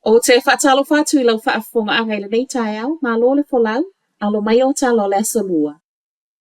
Ou te faatalofa atu i lau faafofogaaga i lenei taeao, malo le folau, alo mai o tala o le Aso Lua.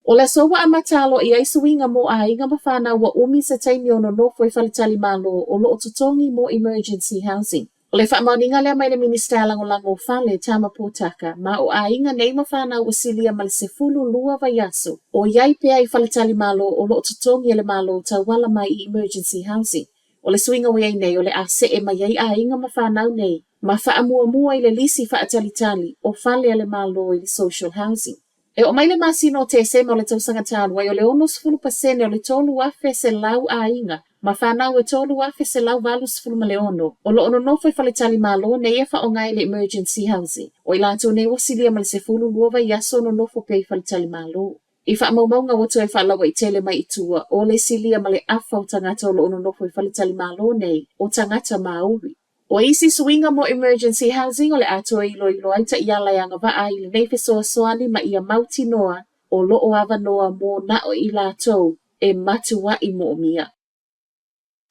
O le aso ua amata aloaia ai suiga mo aiga ma fanau ua umi se taimi o nonofo i faletalimalo o lo o totogi mo emergency housing. O le faamaoniga lea mai le Minisita Lagolago o Fale, Tama Potaka, ma o aiga nei ma fanau ua silia ma le 12 vaiaso o i ai pea i faletalimalo o lo o totogi e le Malo tauala mai i emergency housing. O le suiga ua i ai nei o le a see mai ai aiga ma fanau nei ma faamuamua i le lisi faatalitali o fale a le Malo i le social housing. E oo mai le masina o Tesema o le tausaga talu ai, o le 60% o le 3,100 aiga ma fanau e 3,186 o lo o nonofo i faletalimalo nei e faaaoga i le emergency housing. O i latou nei ua silia ma le 12 vaiaso o nonofo pea i faletalimalo. I faamaumauga ua toe faalauaitele mai i tua, o le silia ma le afa o tagata o lo o nonofo i faletalimalo nei, o tagata Māori. O isi suiga mo emergency housing o le a toe iloilo ai taiala e agavaa ai i lenei fesoasoani ma ia mautinoa o lo o avanoa mo na o i latou e matua'i moomia.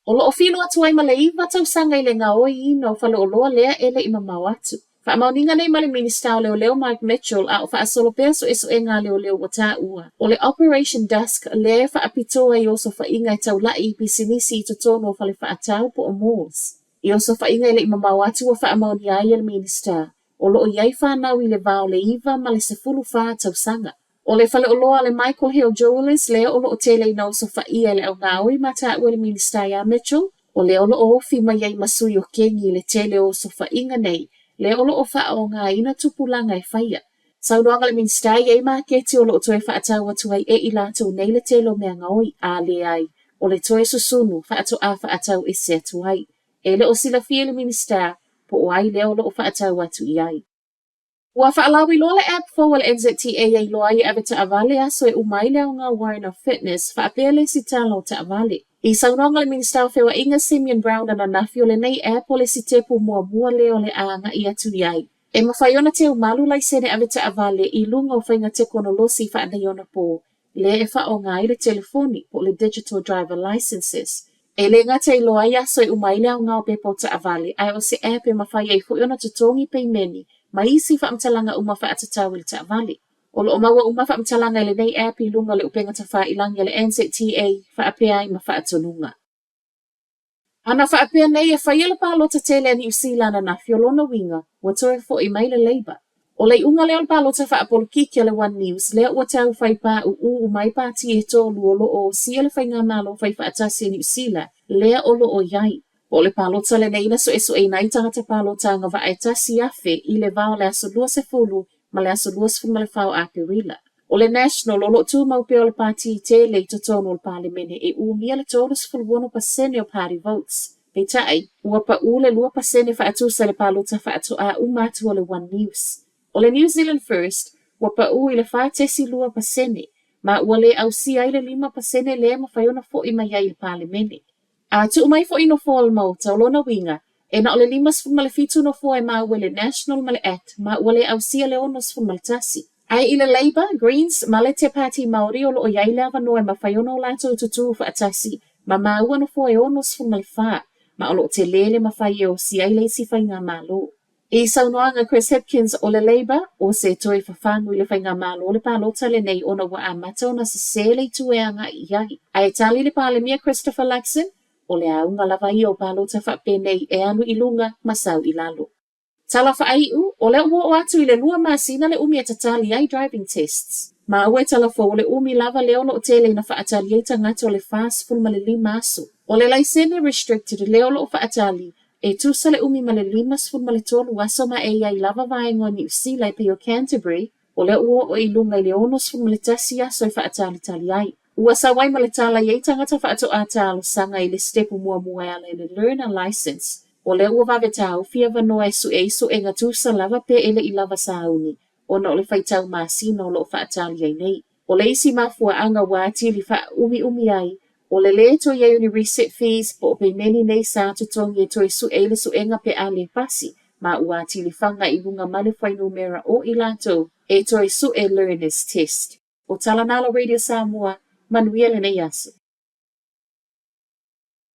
O lo o filo atu ai ma le 9 tausaga i le gaoiina o faleoloa lea e le i mamao atu. Faamaoniga nei ma le Minisita o Leoleo Mark Mitchell a o faasolo pea suesuega a leoleo ua taua o le Operation Dusk lea e faapitoa i osofaiga e taula'i i pisinisi i totonu o fale faatau po o malls. I osofaiga e le i mamao atu ua faamaonia ai e le Minisita o lo o i ai fanau i le va o le 9 ma le 14 tausaga. O le faleoloa a le Michael Hill Jewellers lea o lo o tele ina osofaia e le augaoi ma taua e le Minisita ia Mitchell, o lea o lo o ofi mai ai ma sui o kegi i le tele o osofaiga nei, lea o lo o faaaogaina tupulaga e faia. Saunoaga a le Minisita e i ai maketi o lo o toe faatau atu ai e i latou nei le tele o mea gaoi, a leai, o le toe susunu faatoa faatau ese atu ai. E le o silafia e le Minisita po o ai lea o lo o faatau atu i ai. Ua faalauiloa le app fou a le NZTA e iloa ai e avetaavale aso e uma ai le aoga Warrant of Fitness faapea le lesitala o taavale. I saunoaga a le Minisita o Feoaiga Simeon Brown ananafi o lenei app o le sitepu muamua lea o le a agai atu i ai. E mafai ona teumalu laisene avetaavale i luga o faiga tekonolosi faaneionapo lea e faaaoga ai le telefoni po o le digital driver licenses. E le gata e iloa ai aso e uma ai le aoga o pepa o taavale, ae o se app e mafai ai foi ona totogi peimeni ma isi faamatalaga uma faatatau i le taavale. O lo o maua uma faamatalaga i lenei app i luga o le upega tafailagi a le NZTA faapea ai ma faatonuga. Ana faapea nei e faia le palota tele a Niu Sila ananafi o lona uiga ua toe fo'i mai le Labour. O le iuga lea o le palota faapolokiki a le One News lea ua tau fai pāuū uma ai pāti e tolu o lo o osia le faigamalo faifaatasi a Niu Sila lea o lo o i ai. Po o le palota lenei na suesueina ai tagata palota agavaa e 1,000 i le va o le aso 20 ma le aso 24 o Aperila. O le National, o lo o tumau pea o le pāti tele i totonu o le Palemene e umia le 36% o party votes. Peitai, ua pau le 2% faatusa i le palota faatoa uma atu o le One News. O le New Zealand First, ua pau i le 4.2%, ma ua le ausia ai le 5% lea e mafai ona fo'i mai ai i le Palemene. A tuu mai foi nofoa o le Maota, o lona uiga, e na o le 57 nofoa e maua i le National ma le Act ma ua le ausia le 61. Ae i le Labour, Greens ma le Te Pāti Māori o lo o i ai le avanoa e mafai ona o latou tutū faatasi ma maua nofoa e 64, ma o lo o telē le mafai e osi ai le isi faigamalo. I saunoaga Chris Hipkins o le Labour, o se toe fafagu i le faigamalo le palota lenei ona ua amata ona sesē le itu e agai i ai. Ae tali le Palemia Christopher Luxon, o le auga lava ia o palota faapenei e alu i luga ma sau i lalo. Tala faaiu, o lea ua oo atu i le lua masina le umi e tatali ai driving tests. Maua e tala fou o le umi lava lea o lo o tele ina faatali ai tagata o le 45 aso. O le laisene restricted lea o lo o faatali E tusa le umi ma le 53 aso ma e i ai lava vaega o Niu Sila e pei o Canterbury, o lea ua oo i luga i le 61 aso e faatalitali ai. Ua sau ai ma le tala i ai tagata faatoa talosaga i le sitepu muamua e ala i le Learner Licence, o lea ua vave taofi avanoa e sue ai suega tusa lava pe e le i lava sauni ona o le faitau masina o lo o faatali ai nei. O le isi mafuaaga ua atili faaumiumi ai, o le lē toe i ai o ni resit fees po o peimeni nei sa totogi e toe sue ai le suega pe a lē pasi, ma ua atili faga i luga mai le fuainumera o i latou e toe sue learner's test. O tala na a la Radio Samoa, manuia lenei aso.